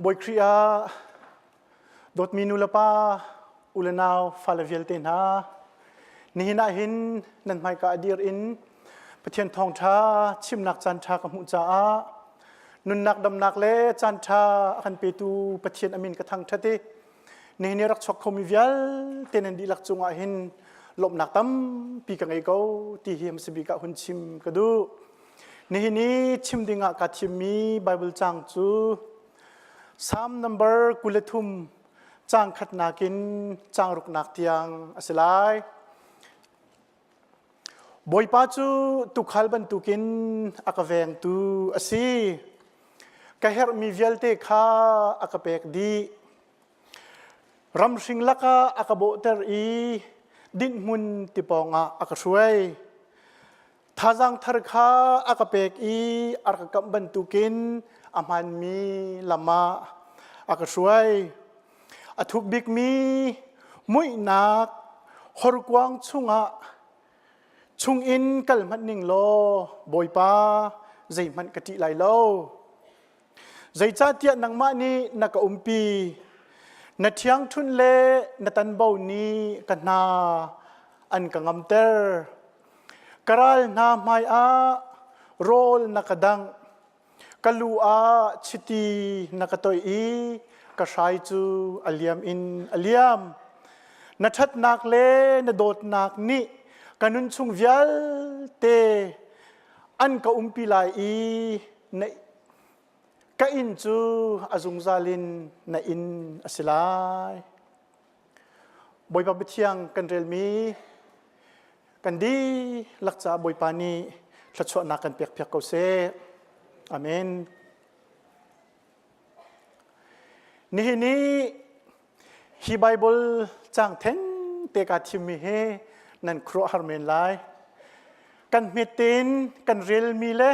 Bawi Khrih ah dawtmi nu le pa, u le nau, fale vialte hna, nihin ah hin nan hmaika a dir in Pathian thawngṭha chimnak caanṭha ka hmuh caah nunnak damnak le caanṭha a kan petu Pathian a min ka thangṭhat i nihin i rak chuak khomi vialte nan dihlak cungah hin lawmhnak tampi ka ngei ko ti hi hmasa bik ah hun chim ka duh. Nihin i chim dingah kaa thimmi Baibal caang cu Psalm number 23 caang khatnak in caang ruknak tiang a si lai. Bawipa cu tuukhal bantukin a ka vengtu a si. Ka herhmi vialte kha a ka pek dih. Ramhring lakah a ka bawhter i dinhhmun ti pawngah a ka hruai. Thazaang thar kha a ka pek i a rak ka kamh bantukin a hmaanmi lam ah a ka hruai. A thuk bikmi muihnak horkuang chungah chungin kal hmanh ning law Bawipa zeihmanh ka ṭih lai lo. Zeicahtiah nangmah nih na ka umpi, na ṭhiangṭhunh le na tanbo nih ka hna an ka ngamter. Ka ral hna hmaiah rawl na ka dangh, ka lu ah chiti na ka toih i ka hrai cu a liam in a liam. Na ṭhatnak le na dawtnak nih ka nunchung vialte an ka umpi lai i na ka inn cu a zungzal in na inn a si lai. Bawipa Pathian kan relmi kan dihlak caah Bawipa nih thluachuahnak kan pekpiak ko seh. Amen. Nihin i hi Bible caang theng te kaa thimmi hi nan khuaruahhar men lai. Kan hmet tein kan relmi le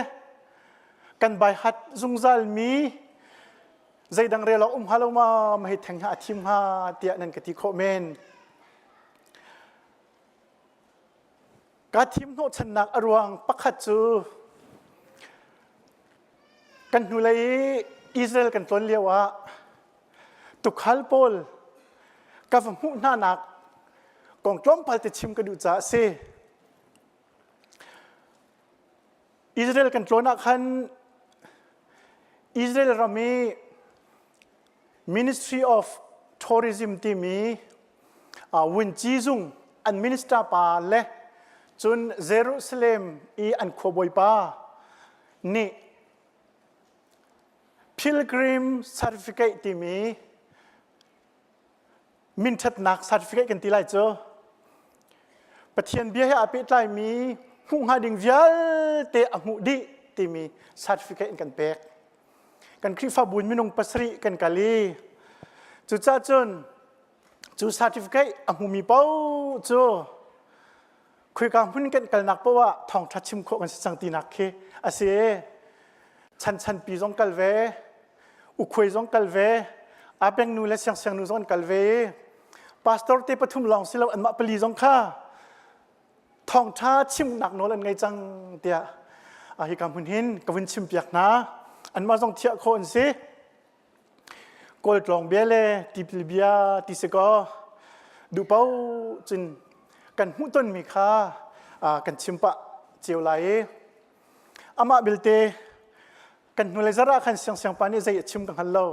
kan baihat zungzalmi zeidang rel awk um hnga lo ma ma hei theng hnga a thim hnga tiah nan ka ti khawh men. Ka thim hnawhchannak a ruang pakhat cu kan hnulei i Israel kan tlawn lio ah tukhal pawl ka va hmuh hnanak kong tlawmpal te chim ka duh caah a si. Israel kan tlawn ah khan Israel ram i Ministry of Tourism timi Wunci zung an minister pa le cun Jerusalem i an khuabawi pa nih Pilgrim Certificate timi minṭhatnak certificate kan ti lai cu Pathian bia he aa pehtlaimi hmuh hnga ding vialte a hmuh dih timi certificate in kan pek. Kan Khrihfabu in minung pasarih kan kal i cucaah cun cu certificate a hmumi paoh cu Khoika hmun kan kalnak paoh ah thawngṭha chim khawh kan si cang tinak khi a si. Chan chanpi zong kal ve, ukhuai zong kal ve, apeng nu le siangsiang nu zong an kal ve i pastor te pathum lawng si lo anmah pali zong kha thawngṭha chimnak nawl an ngei cang tiah hika hmun hin ka vun chimpiak hna. Anmah zong thiah khawh an si. Kawl tlawng bia le tipil bia ti si kaw duh paoh cun kan hmuhtonmi kha kan chim pah cio lai i amah belte kan hnulei zarh ah khan siangsiang pa nih zei a chim ka hngal lo.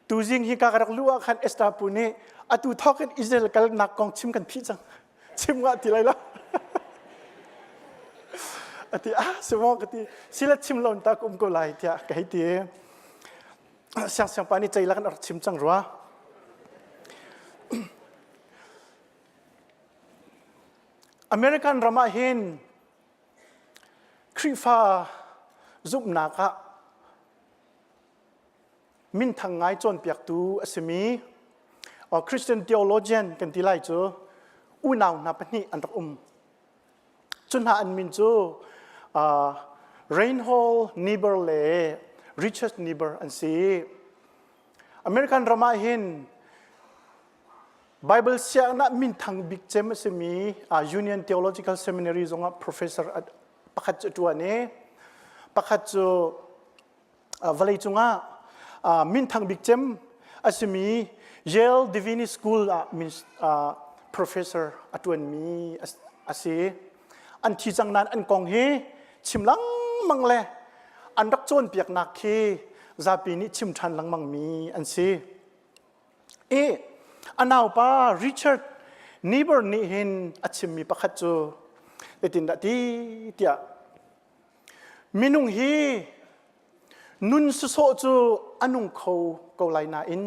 Tuzing hi ka rak luh ah khan Esther pu nih atu thawk in Israel kalnak kong chim kan phih cang. Chim ngah ti lai lo. Ati ah si maw ka ti sila chim lo ta ka um ko lai tiah ka hei ti. Siang siang pa nih ceilak in a rak chim cang rua. American ram ah hin Khrihfa zumhnak ah minthang ngai cawnpiaktu a simi Christian theologian kan ti lai cu unau hna pahnih an rak um. Cu hna an min cu Reinhold Niebuhr le Richard Niebuhr an si. American ram ah hin Bible sianginn minthang bik cem a simi Union Theological Seminary zongah professor pakhat cu a ṭuan i pakhat cu vawleicung ah minthang bik cem a simi Yale Divinity School ah professor a ṭuanmi a si. An thi cang nain an kong hi chim lengmang le an rak cawnpiaknak khi zapi nih chim ṭhan lengmangmi an si. I a naupa Richard Niebuhr nih hin a chimmi pakhat cu zeitindah ti tiah minung hi nun sawsawh cu a nung kho ko lai nain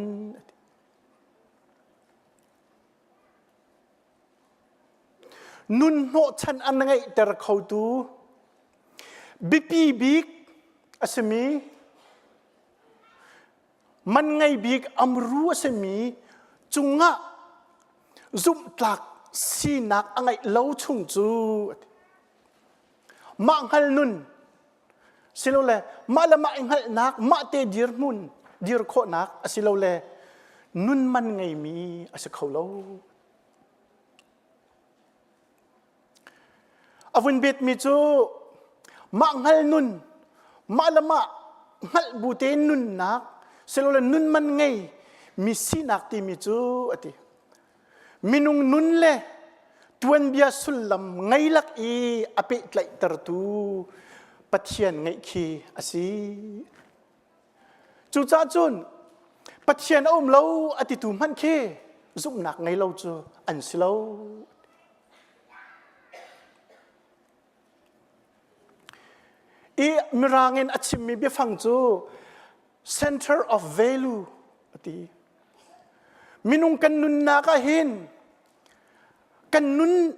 nun hnawhchan an ngeihter khotu biapi bik a simi man ngei bik amru a simi cungah zumhtlak sinak a ngeih lo chung cu mah hngal nun silole mah le mah i hngalhnak mah te dirhmun dir khawhnak asilole nun man ngeimi a si kho lo. A vun betmi cu mah hngal nun mah le mah hngalh bu tein nunnak silole nun man ngei mi sinak timi cu a ti. Minung nun le tuanbia sullam ngei lak i a pehtlaihtertu Pathian ngeih khi a si. Cucaah cun Pathian a um lo a titu hmanh khi zumhnak ngei lo cu an si lo. I Mirang in a chimmi biafang cu center of value a ti. Minung kan nunnak ah hin kan nun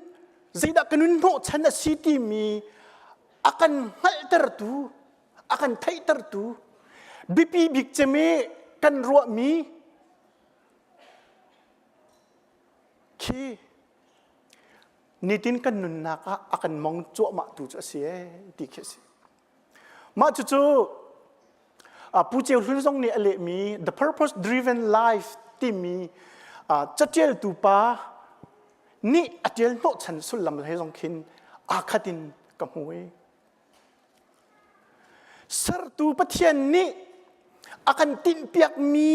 zeidah kan nun hnawhchan a si timi a kan hngalhtertu, a kan theihtertu, biapi bik cem i kan ruahmi khi nitin kan nunnak ah a kan mong cuahmah tu cu a si ee ti khi a si. Mah cucu Pu Ceu Hlun zong nih a lehmi The Purpose Driven Life timi catialtu pa nih a tial hnawhchan sullam he zong khin aa khat in ka hmu i sertu Pathian nih a kan tinhpiakmi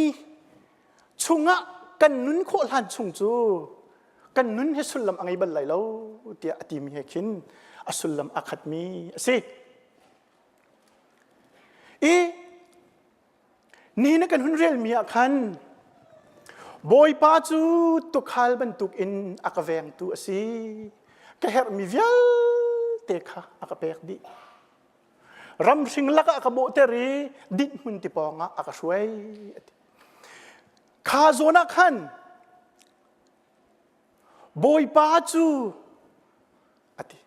chungah kan nun khawh hlan chung cu kan nun hi sullam a ngei bal lai lo tiah a timi he khin a sullam a khatmi a si. I ni na kan hun relmi ah khan Bawipa cu tukhal bantukin a ka vengtu a si. Ka herhmi vialte kha a ka pek dih. Ramhring lakah a ka bawhter i dinhhmun ti pawngah a ka hruai. Kha zawn ah khan Bawipa cu a ti.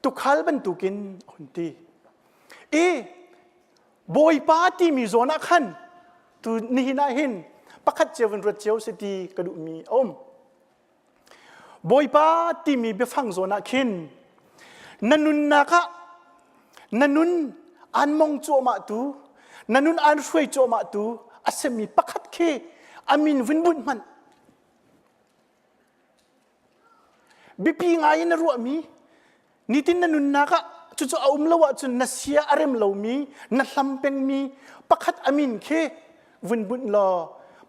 Tukhal bantukin a hun ti. I Bawipa timi zawn ah khan tu nihin ah hin pakhat cio in ruat cio si ti ka duhmi a um. Bawipa timi biafang zawn ah khin na nunnak ah na nun aan mong cuahmah tu na nun aan hruai cuahmah tu a simi pakhat khi a min vun bunh hmanh biapi ngai in na ruahmi nitin na nunnak ah cucu a um lo ahcun na sia a rem lomi na hlam pengmi pakhat a min khi vun bunh law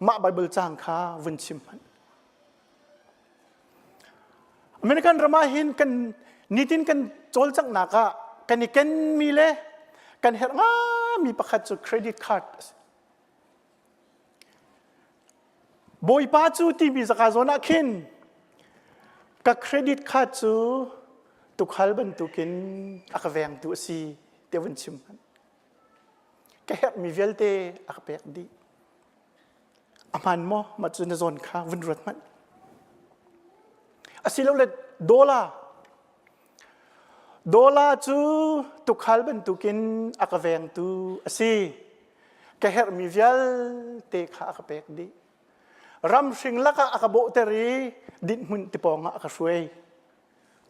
mah Bible caang kha vun chim hmanh American ram ah hin kan nitin kan cawlcanghnak ah kan i kenmi le kan herh ngami pakhat cu credit card a si. Bawipa cu timi zaka zawn ah khin ka credit card cu tukhal bantukin a ka vengtu a si ti vun chim hmanh. Ka herhmi vialte a ka pek dih. A hmaan maw? Mah cu na zawn kha vun ruat hmanh. Asilole dollar. Dollar cu tukhal bantukin a ka vengtu a si. Ka herhmi vialte kha a ka pek dih. Ramhring lakah a ka bawhter i dinhhmun tipawng ah a ka hruai.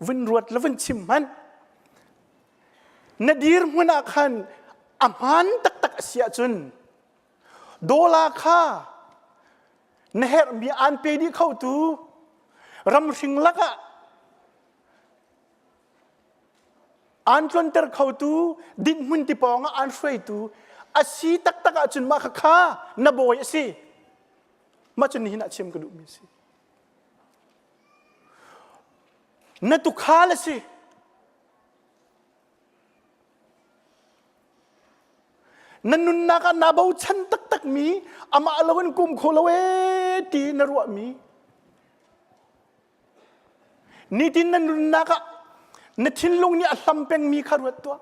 Vun ruat le vun chim hmanh. Na dirhmun ah khan a hmaan taktak a si ahcun Dollar kha na herhmi aan pe dih khotu ramhring lakah aan tlonter khotu dinhmun ti pawng ah aan hruaitu A si taktak ahcun mah kha na bawi a si. Mah cu nihin ah chim ka duhmi a si. Na tukhal a si. Na nunnak ah naa bochan taktakmi amah loin kum kho lo ee ti na ruahmi nitin na nunnak ah na thinlung nih a hlam pengmi kha ruat tuah.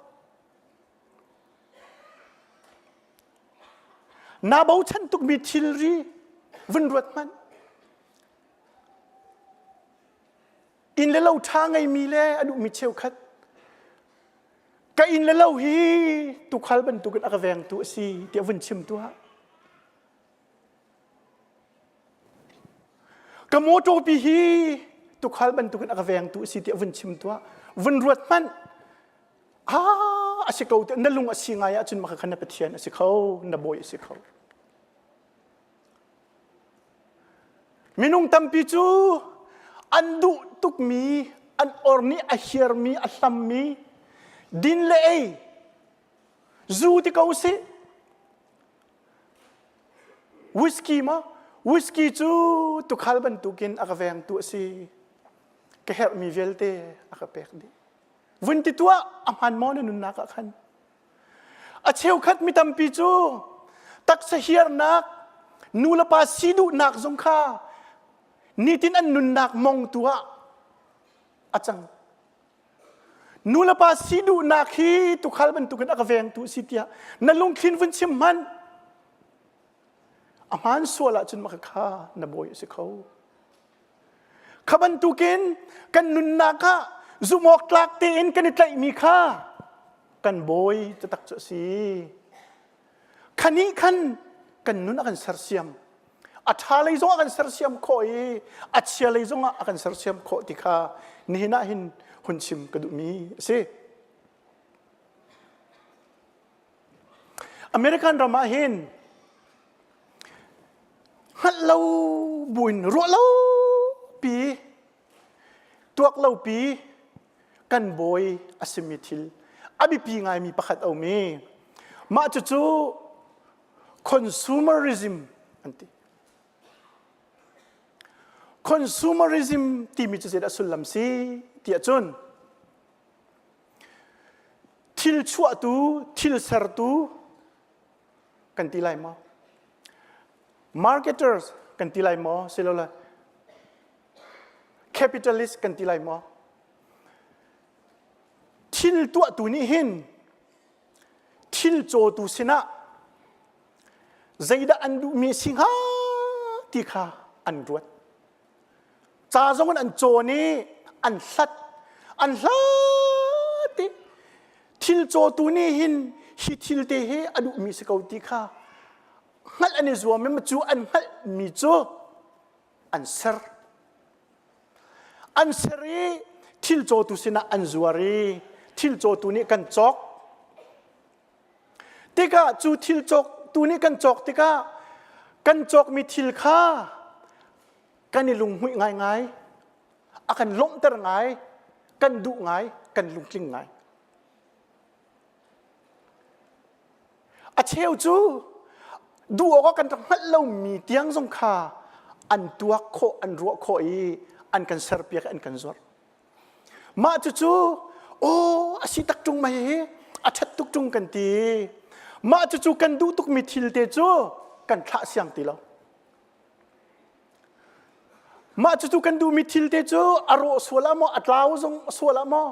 Naa bochan tukmi thilri vun ruat hmanh. Inn le lo ṭha ngeimi le a duhmi cheukhat ka inn le lo hi tuukhal bantukin a ka vengtu a si tiah vun chim tuah. Ka mawṭaw pi hi tuukhal bantukin a ka vengtu a si tiah vun chim tuah. Vun ruat hmanh. Ah, a si ko tiah na lung a si ngai ahcun mah kha na Pathian a si kho, na bawi a si kho. Minung tampi cu an duh tukmi, an or nih a hiarmi, a hlammi, din le ei, zu ti ko sih. Whisky ma? Whisky cu tukhal bantukin a ka vengtu a si. Ka herhmi vialte a ka pek dih. Vun ti tuah, a hmaan maw na nunnak ah khan? A cheukhat mi tampi cu taksa hiarnak, nu le pa si duhnak zong kha nitin an nunnak mongtu ah a cang. Nu le pa si duhnak hi tukhal bantukin a ka vengtu si tiah na lungthlin vun chim hmanh. A hmaan sual ahcun mah kha na bawi a si kho. Kha bantukin kan nunnak ah zumhawk tlak tein kan i tlaihmi kha kan bawi taktak cu a si. Kha nih khan kan nun a kan sersiam. A ṭha lei zong a kan sersiam khawh i a chia lei zong ah a kan sersiam khawh ti kha nihin ah hin hun chim ka duhmi a si. American ram ah hin hngalh lo buin ruah lo pi tuak lo pi kan bawi a simi thil a biapi ngaimi pakhat a um i mah cucu consumerism an ti. Consumerism timi cu zeidah sullam si tiah cun thil chuahtu, thil sertu kan ti lai maw? Marketers kan ti lai maw? Silole capitalist kan ti lai maw? Thil tuahtu nih hin thil cawtu sinah zeidah an duhmi si hnga ti kha an ruat. Ca zong in an cawn i an hlat. An hlat i thil cawtu nih hin hi thil te hi a duhmi si ko ti kha hngalh an i zuam i cu an hngalhmi cu an ser. An ser i thil cawtu sinah an zuar i thil cawtu nih kan cawk. Tikah cu thil cawktu nih kan cawk tikah kan cawkmi thil kha kan i lunghmuih ngaingai, a kan lawmhter ngai, kan duh ngai, kan lungtling ngai. A cheu cu duh awk ah kan rak hngalh lomi tiang zong kha an tuak khawh, an ruah khawh i an kan serpiak, an kan zuarh. Mah cucu aw a si tak ṭung mei hi a ṭhat tuk ṭung kan ti. Mah cucu kan duh tukmi thil te cu kan thlah siang ti lo. Mah cucu kan duhmi thil te cu a rawh sual ah maw, a tlau zong sual ah maw,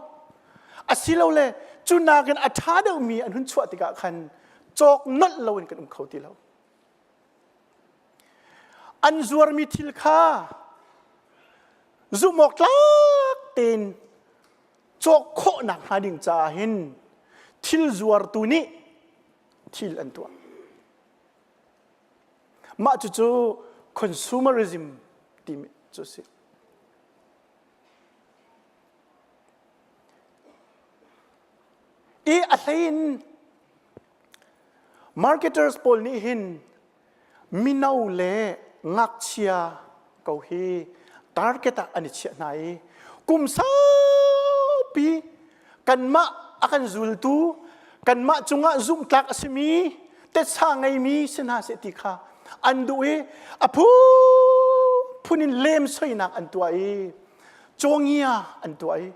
asilole cu nakin a ṭha deuhmi an hun chuah tikah khan cawk nolh loin kan um kho ti lo. An zuarmi thil kha zumh awk tlak tein cawk khawhnak hnga ding caah hin thil zuartu nih thil an tuah. Mah cucu consumerism timi cu a si. I a hlei in marketers pawl nih hin mino le ngakchia ko hi target ah an i chiah hna i kum saupi kanmah a kan zultu kanmah cungah zumhtlak a simi. Tetsa ngeimi si hna seh ti kha an duh i a phu phun in lemsoinak an tuah i cawngia an tuah i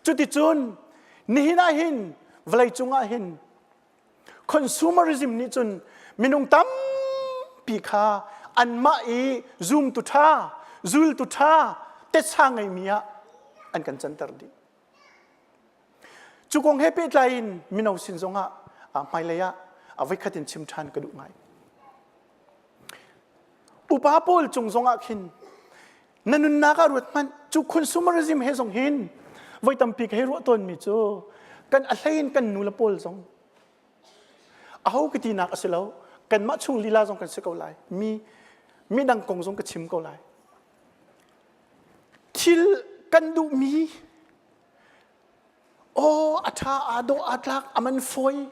cuticun nihin ah hin vawlei cungah hin consumerism nih cun minung tampi kha anmah i zumtu ṭha zultu ṭha tetsa ngeimi ah an kan canter dih. Cu kong he pehtlai in mino sin zongah hmailei ah voikhat in chim ṭhan ka duh ngai. Upa pawl cung zongah khin na nunnak ah ruat hmanh cu consumerism he zong hin voi tampi ka hei ruah tawnmi cu kan a hlei in kan nu le pawl zong aho ka tinak a si lo kanmah chung lila zong kan si ko lai mi midang kong zong ka chim ko lai Thil kan duhmi aw a ṭha aa dawh aa tlak a man fawi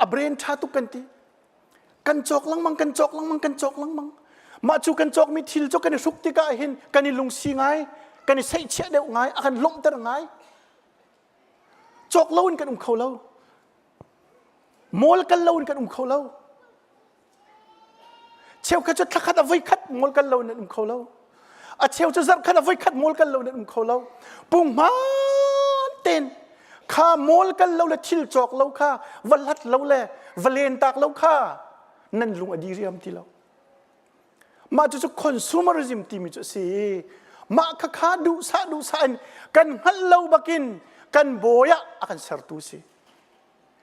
a brain ṭha tuk kan ti kan cawk lengmang kan cawk lengmang kan cawk lengmang mah cu kan cawkmi thil cu kan i hruk tikah hin kan i lungsi ngai kan i seihchiah deuh ngai a kan lawmhter ngai cawk loin kan um kho lo mawl kal loin kan um kho lo Cheukhat cu thlakhat a voikhat ngol kal lo nan um kho lo. A cheu cu zarhkhat a voikhat ngol kal lo nan um kho lo. Punghman ten kha mawl kal lo le thil cawk lo kha va hlat lo le va len tak lo kha nan lung a diriam ti lo. Mah cu cu consumerism timi cu a si. Mah kha kha duhsah duhsah in kan hngalh lo bakin kan bawi ah a kan sertu si.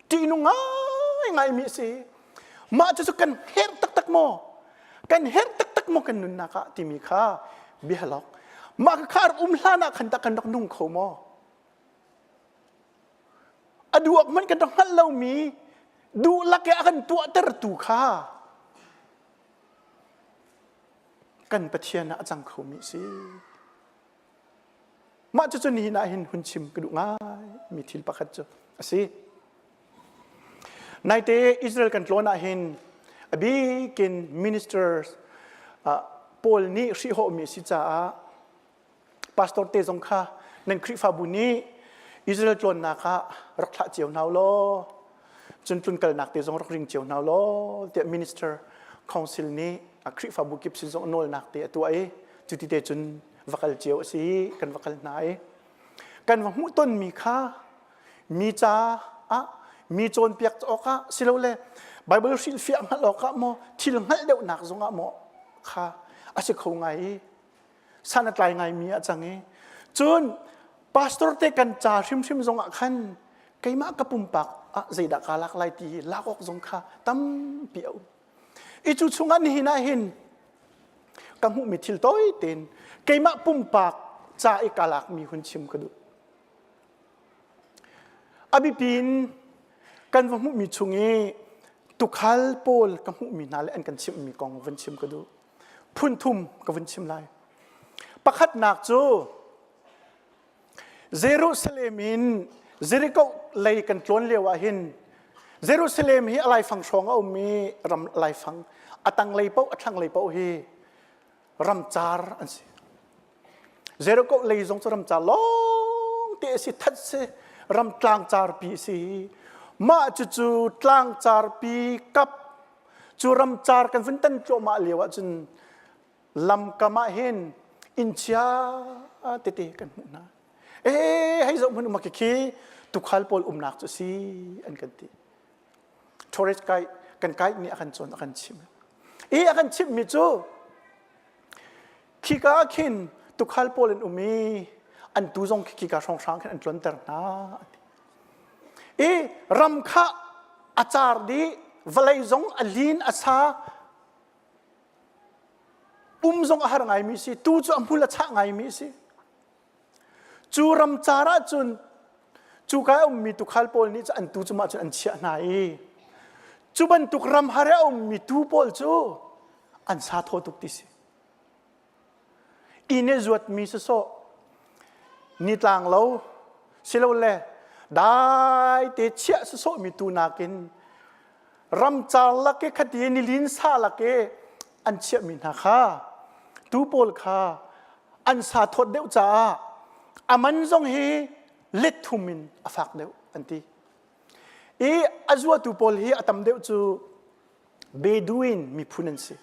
Ṭihnung ngaingaimi a si. Mah cucu kan herh taktak maw? Kan herh taktak maw kan nunnak ah timi kha biahalok. Mah kha rak um hlan ah khan tah kan rak nung kho maw? A duak hmanh kan rak hngalh lomi duhlak i a kan tuahtertu kha kan Pathian ah a cang khomi a si. Mah cucu nihin ah hin hun chim ka duh ngai mi thil pakhat cu a si. Naite Israel kan tlawn ah hin a bikin ministers pawl nih hrihhawhmi a si caah pastor te zong kha nan Khrihfabu nih Israel tlawnnak ah rak thlah cio hna law cun tlunkalnak te zong rak ring cio hna law tiah minister council nih a Khrihfabu kip sin zong nawlnak te a tuah i cuti te cun va kal cio a si kan va kal hna i kan va hmuh tonmi kha mi ca ah mi cawnpiak awkah silole Bible hrilhfiah hngalh awkah maw thil hngalh deuhnak zongah maw kha a si kho ngai i san a tlai ngaimi a cang i cun pastor te kan ca hrimhrim zongah khan keimah ka pumpak ah zeidah kaa lak lai ti lak awk zong kha tampi a um I cu chungah nihin ah hin ka hmuhmi thil tawi tein keimah pumpak ca i ka lakmi hun chim ka duh. A biapi in kan va hmuhmi chung i tukhal pawl ka hmuhmi hna le an kan chimhmi kong vun chim ka duh. Phun thum ka vun chim lai. Pakhatnak cu Jerusalem in Jericho lei kan tlawn lio ah hin Jerusalem hi a laifang hrawng a ummi ram laifang a tanglei paoh a thlanglei paoh hi ramcar an si. Jericho lei zong cu ramcar lawng te a si that si ram tlangcarpi a si. Mah cucu tlangcarpi kap cu ramcar kan vun tan tluahmah lio ahcun lamkam ah hin inn chia tete kan hmuh hna ee hei zoh hmanh um khi tukhal pawl umnak cu si an kan ti tourist guide kan guide nih a kan cawn a kan chim i a kan chimhmi cu khika ah khin tukhal pawl an um i an tu zong khi khika hrawnghrang khin an tlonter hna i ram kha a car dih vawlei zong a lin a sa Um zong a har ngaimi si, tu cu a hmul a chah ngaimi si. Cu ramcar ah cun cu kai a ummi tukhal pawl nih an tu cu mah cun an chiah hna i cu bantuk ram har a ummi tu pawl cu an sa thaw tuk ti si. Inn i zuatmi sawsawh nitlang lo silole dai te chiah sawsawhmi tu nakin ramcar lak i khati nilin sa lak i an chiahmi hna kha tu pawl kha an sa thawt deuh caah a man zong hi let thum in a fak deuh an ti. I a zuatu pawl hi a tam deuh cu Bedouin miphun an si.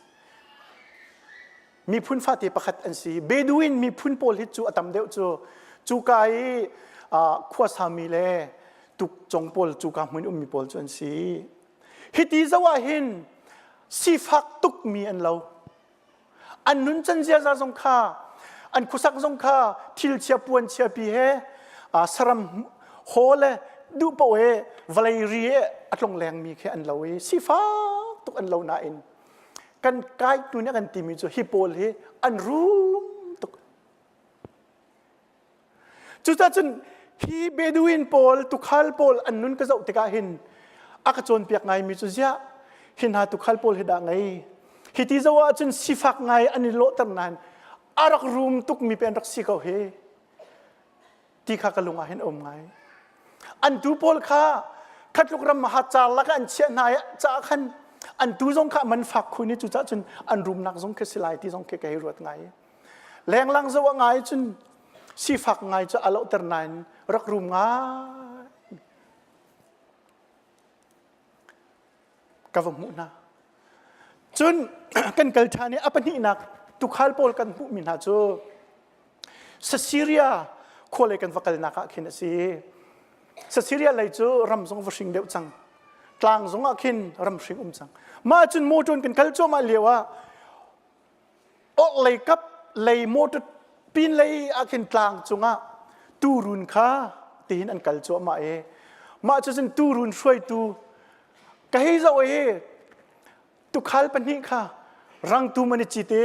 Miphun fate pakhat an si. Bedouin miphun pawl hi cu a tam deuh cu cuka i khuasami le tukcong pawl cuka hmun ummi pawl cu an si. Hiti zoh ah hin sifak tukmi an lo. An nuncan ziaza zong kha an khuasak zong kha thil chia puan chia pi he saram haw le duh paoh he vawlei ri he a tlong lengmi khi an lo i sifak tuk an lo nain kan kai tu nih kan timi cu hi pawl hi an rum tuk. Cucaah cun hi Bedouin pawl, tukhal pawl an nun ka zoh tikah hin a ka cawnpiak ngaimi cu ziah hi hna tukhal pawl hi dah ngei. Hi ti zoh ahcun sifak ngai an i lawhter nain a rak rum tukmi pe an rak si ko hi ti kha ka lung ah hin a um ngai. An tu pawl kha khatluk ram ha car lakah an chiah hna caah khan an tu zong kha man fak khun i cucaah cun an rumnak zong khi si lai ti zong khi ka hei ruat ngai. Lenglang zoh ah ngai cun sifak ngai cu a lohter nain rak rum ngai ka va hmuh hna. Cun kan kal ṭhan i a pahnihnak tukhal pawl kan hmuhmi hna cu Sasiria khua lei kan va kalnak ah khin a si. Sasiria lei cu ram zong va hring deuh cang. Tlang zong ah khin ram hring um cang. Mah cun motor kan kal cuahmah lio ah orhlei kap lei motor pin lei ah khin tlang cungah tuurun kha tihin an kal cuahmah i mah cu cun tuurun hruaitu ka hei zoh i tukhal pahnih kha rangtum an i cit i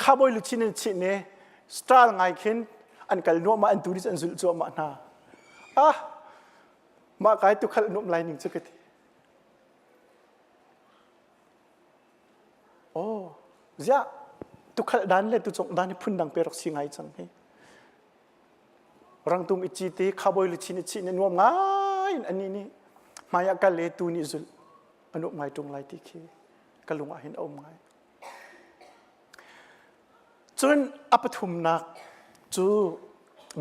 khabawi luchin an chih i star ngai khin an kal nuahmah an tu nih an zulh cuahmah hna ah mah kai tukhal nuam lai ning cu ka ti Oh, ziah tukhal dan le tucong dan hi phundang pe rak si ngai cang hi. Rangtum i ci te khaboi luchin i chi ne nuam ngai in ani nih hmai ah kal le tu nih zulh a nuam ngai ṭung lai ti khi ka lung ah hin a um ngai. Cun a pathumnak cu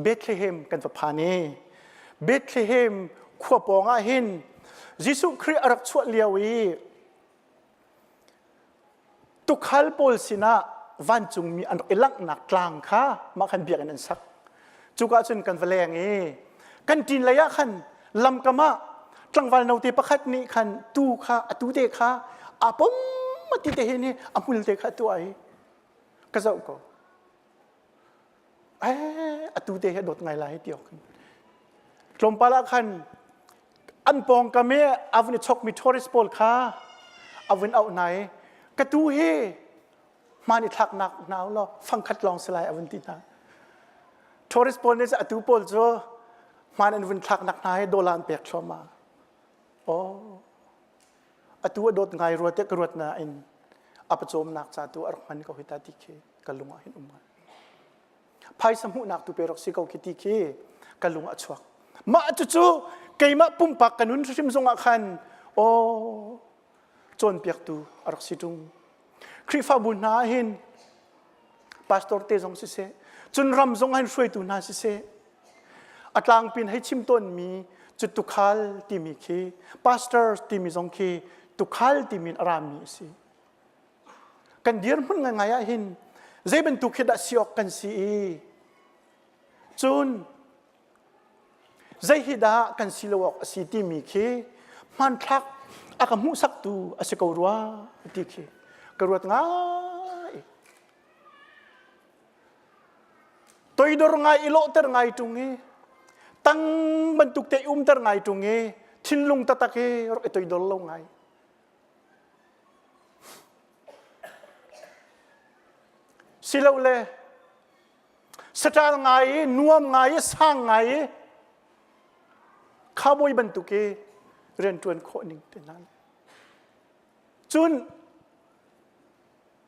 Bethlehem kan va phan i Bethlehem khua pawng ah hin Jesuh Khrih a rak chuah lio i Tukhal pawl sinah vancungmi an rak i langhnak tlang kha mah khan biakinn an sak. Cuka cun kan va leng i kan ṭin lei ah khan lamkam ah tlangval note pakhat nih khan tuu kha a tu te kha aa pom ti te hin a hmul te kha a tuah i ka zoh ko. Eh, atu te hi a dawt ngai lai ti awk tlawmpal ah khan an pawngkam i a vun i chokmi tourist pawl kha a vun auh hna i ka tu hi hmaan i thlaknak hna u law fangkhat lawng si lai a vun ti hna tourist pawl nih atu pawl cu hmaan an vun thlaknak hna hi dollar an pek thluahmah oh atu a dawt ngai rua te ka ruat nain a pawcawmnak ca tu a rak hman ko hi ta ti khi ka lung ah hin um ngai phaisa hmuhnak tu pe rak si ko khi ti khi ka lung a chuak mah cucu keimah pumpak ka nun hrim zong ah khan aw cawnpiaktu a rak si ṭung Khrihfabu hna ah hin pastor te zong siseh cun ram zong hin hruaitu hna siseh a tlangpin hei chim tawnmi cu tukhal timi khi pastor timi zong khi tukhal timi in a rami a si Kan dirhmun ngaingai ah hin zei bantuk hi dah si awk kan si i cun zei hi dah kan si lo awk a si timi khi hmanthlak a ka hmuhsaktu a si ko rua ti khi ka ruat ngai. Toidor ngai i lawhter ngai ṭung i tang bantuk te i umter ngai ṭung i thinlung taktak hi rak i toidor lo ngai. Silole saṭal ngai i nuam ngai i sang ngai i cowboy bantuk i rianṭuan khawh ning te hna cun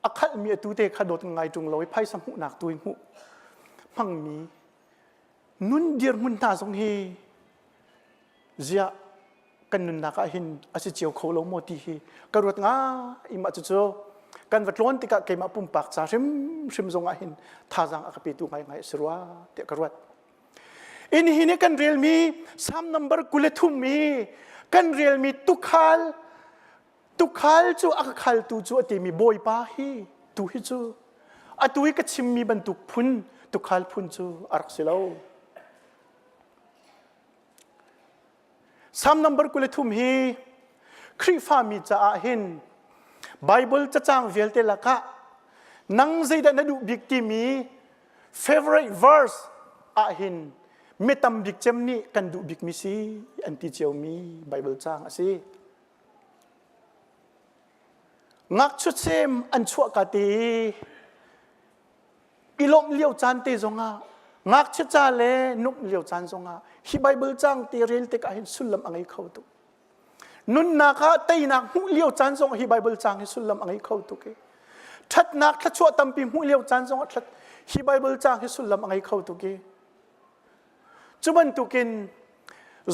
a khalhmi atu te kha dawt ngai ṭung lo i phaisa hmuhnak tu i hmuh hmangmi nun dirhmun hna zong hi ziah kan nunnak ah hin a si cio kho lo maw ti hi ka ruat ngai mah cucu kan va tlawn tikah keimah pumpak ca hrimhrim zong ah hin thazaang a ka petu ngaingai a si rua tiah ka ruat. In hi nih kan relmi Psalm number 23 i. Kan relmi tukhal tukhal cu a ka khaltu cu a timi Bawipa hi tu hi cu atu i ka chimmi bantuk phun tukhal phun cu a rak si lo. Psalm number 23 hi Khrihfami caah hin Bible cacang vialte lakah nang zeidah na duh bik timi favorite verse ah hin mi tam bik cem nih kan duh bikmi si an ti ciomi Bible caang a si. Ngakchia sem an chuah ka te i lawmh lio caan te zongah ngakchia ca le nuamh lio caan zongah hi Bible caang te rel tikah hin sullam a ngei kho tuk. Nunnak ah teinak hmuh lio caan zong hi Bible caang hi sullam a ngei kho tuk i ṭhatnak thluachuah tampi hmuh lio caan zong ah hi Bible caang hi sullam a ngei kho tuk i cu bantukin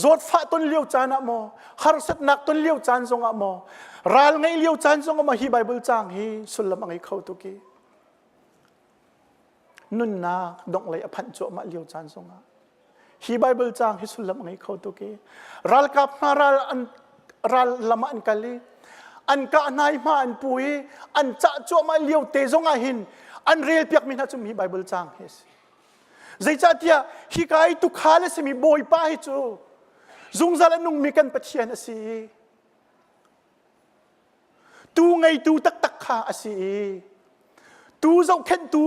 zawtfah ton lio caan ah maw harsatnak ton lio caan zong ah maw ral ngeih lio caan zong ah maw hi Bible caang hi sullam a ngei kho tuk i nunnak donghlei a phanh cuahmah lio caan zongah hi Bible caang hi sullam a ngei kho tuk i ralkap hna ral an ral lam ah an kal i an kah hna i hma an pu i an cah cuahmah lio te zongah hin an rel piakmi hna cu hi Bible caang hi a si. Zeicahtiah hika i tukhal a simi Bawipa hi cu zungzal a nungmi kan Pathian a si i Tu ngeitu taktak kha a si i tu zohkhenhtu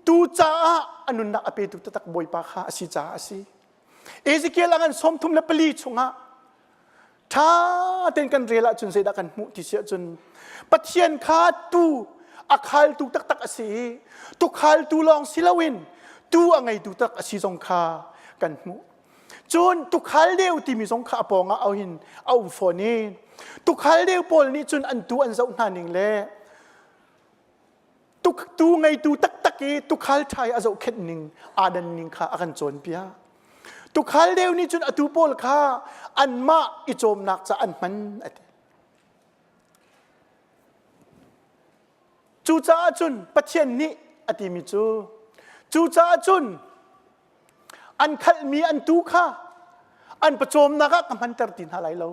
tu caah a nunnak a petu taktak Bawipa kha a si caah a si. Ezekiel a ngan 34 chungah ṭha tein kan rel ahcun zeidah kan hmuh ti si ahcun Pathian kha tu a khaltu taktak a si i tukhaltu lawng si loin tu a ngeitu tak a si zong kha kan hmuh. Cun tukhal deu timi zong kha a pawngah auhin a um fawn i tukhal deu pawl nih cun an tu an zoh hna ning le tuk tu ngeitu taktak i tukhal ṭha i a zohkhenh ning aa dan ning kha a kan cawnpiak. Tukhal deu nih cun atu pawl kha anmah i cawmnak ca an hman a ti. Cucaah cun Pathian nih a timi cu cucaah cun An khalhmi an tuu kha an pawcawmnak ah ka hmanter ti hna lai lo.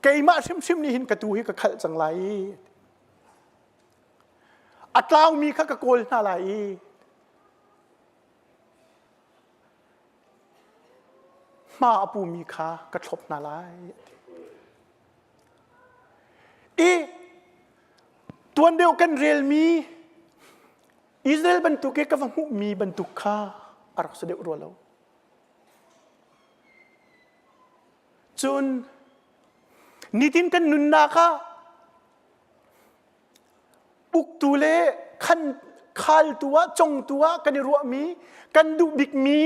Keimah hrimhrim nih hin ka tuu hi ka khalh cang lai i a tlaumi kha ka kawl hna lai i hma a pumi kha ka thlop hna lai. I tuan deuh kan relmi Israel bantuk i ka va hmuhmi bantuk kha a rak si deuh rua lo. Cun nitin kan nunnak ah uktu le khan khaltu ah congtu ah kan i ruahmi kan duh bikmi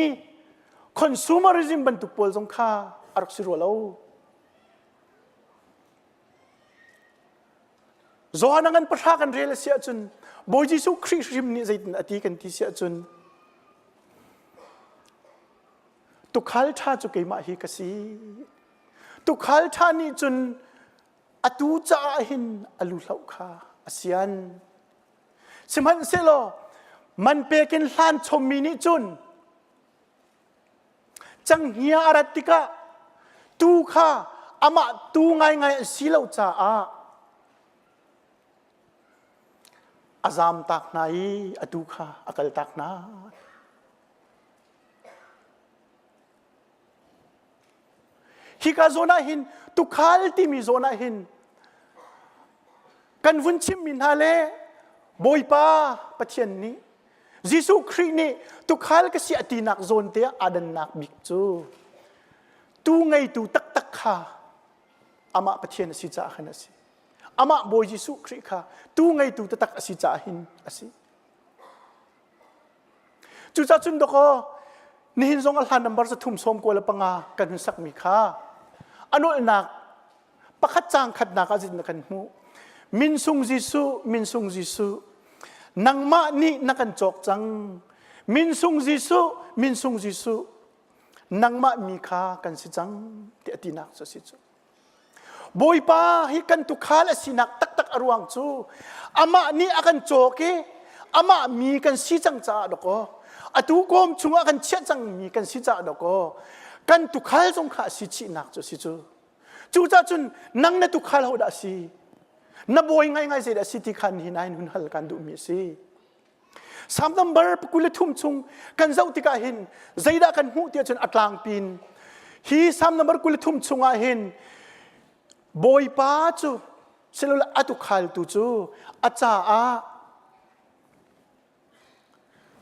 consumerism bantuk pawl zong kha a rak si rua lo. Johan a ngan pahra kan rel a si ahcun Bawi Jesuh Khrih hrim nih zeitin a ti kan ti si ahcun tukhal ṭha cu keimah hi ka si. Tukhal ṭha nih cun atu caah hin a lu hloh kha a sian. Sihmanhsehlaw man pek in hlan chommi nih cun Canghngia a rat tikah tuu kha amah tuu ngaingai an si lo caah a zamtak hna i a tuu kha a kaltak hna. Hika zawn ah hin tukhal timi zawn ah hin kan vun chimmi hna le Bawipa Pathian nih Jesuh Khrih nih tukhal ka si a tinak zawn te ah aa dannak bik cu tu ngeitu taktak kha amah Pathian a si caah khan a si. Amah Bawi Jesuh Khrih kha tu ngeitu taktak a si caah hin a si. Cucaah cun dawkaw nihin zong a hlan number 395 kan hun sakmi kha a nolhnak pakhat caang khatnak ah zeitin kan hmuh min sung Jesuh min sung Jesuh nangmah nih na kan cawk cang min sung Jesuh min sung Jesuh nangmah mi kha kan si cang ti a tinak cu a si cu Bawipa hi kan tukhal a sinak taktak a ruang cu amah nih a kan cawk i amah mi kan si cang caah dakaw. Atu kawm chungah kan chiah cangmi kan si caah dawkaw kan tukhal zong kha a si chihnak cu a si cu. Cucaah cun nang na tukhal ho dah a si? Na bawi ngaingai zeidah a si ti kha nihin ah hin hun hal kan duhmi a si. Psalm number 23 chung kan zoh tikah hin zeidah kan hmuh tiah cun a tlangpin hi Psalm number 23 chungah hin Bawipa cu silole a tukhaltu cu a caah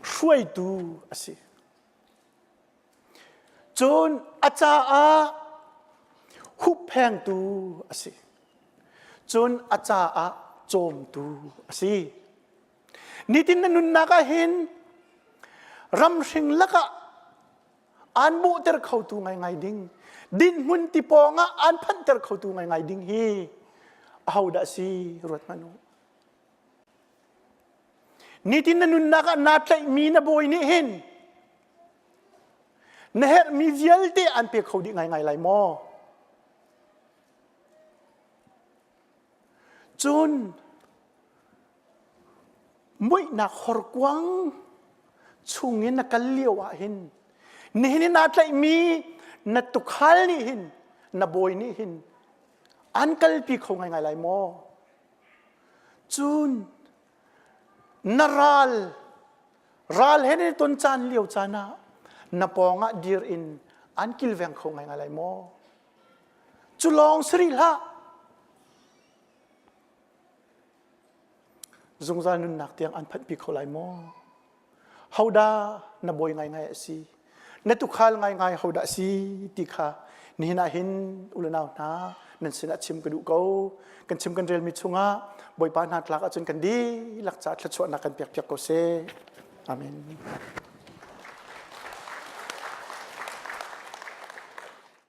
hruaitu a si. Cun a caah hupphengtu a si. Cun a caah cawmtu a si. Nitin na nunnak ah hin ramhring lakah aan bawhter khotu ngaingai ding, dinhmun ti pawng ah aan phanhter khotu ngaingai ding hi ahodah si ruat hmanh u. Nitin na nunnak ah naa tlaihmi na bawi nih hin na herhmi vialte aan pe kho dih ngaingai lai maw? Cun muihnak horkuang chungin na kal lio ah hin nihin i naa tlaihmi na tukhal nih hin na bawi nih hin an kalpi kho ngaingai lai maw? Cun na ral ral he nan i ton caan lio caan ah na pawng ah dir in an kilveng kho ngaingai lai maw? Cu lawng si rih hlah. Zungzal nunnak tiang an phanhpi kho lai maw? Hodah na bawi ngaingai a si? Na tukhal ngaingai hodah a si ti kha nihin ah hin ulenau hna nan sinah chim ka duh ko. Kan chim kan relmi chungah Bawipa hna tlak ahcun kan dihlak caah thluachuahnak kan pek piak ko seh. Amen.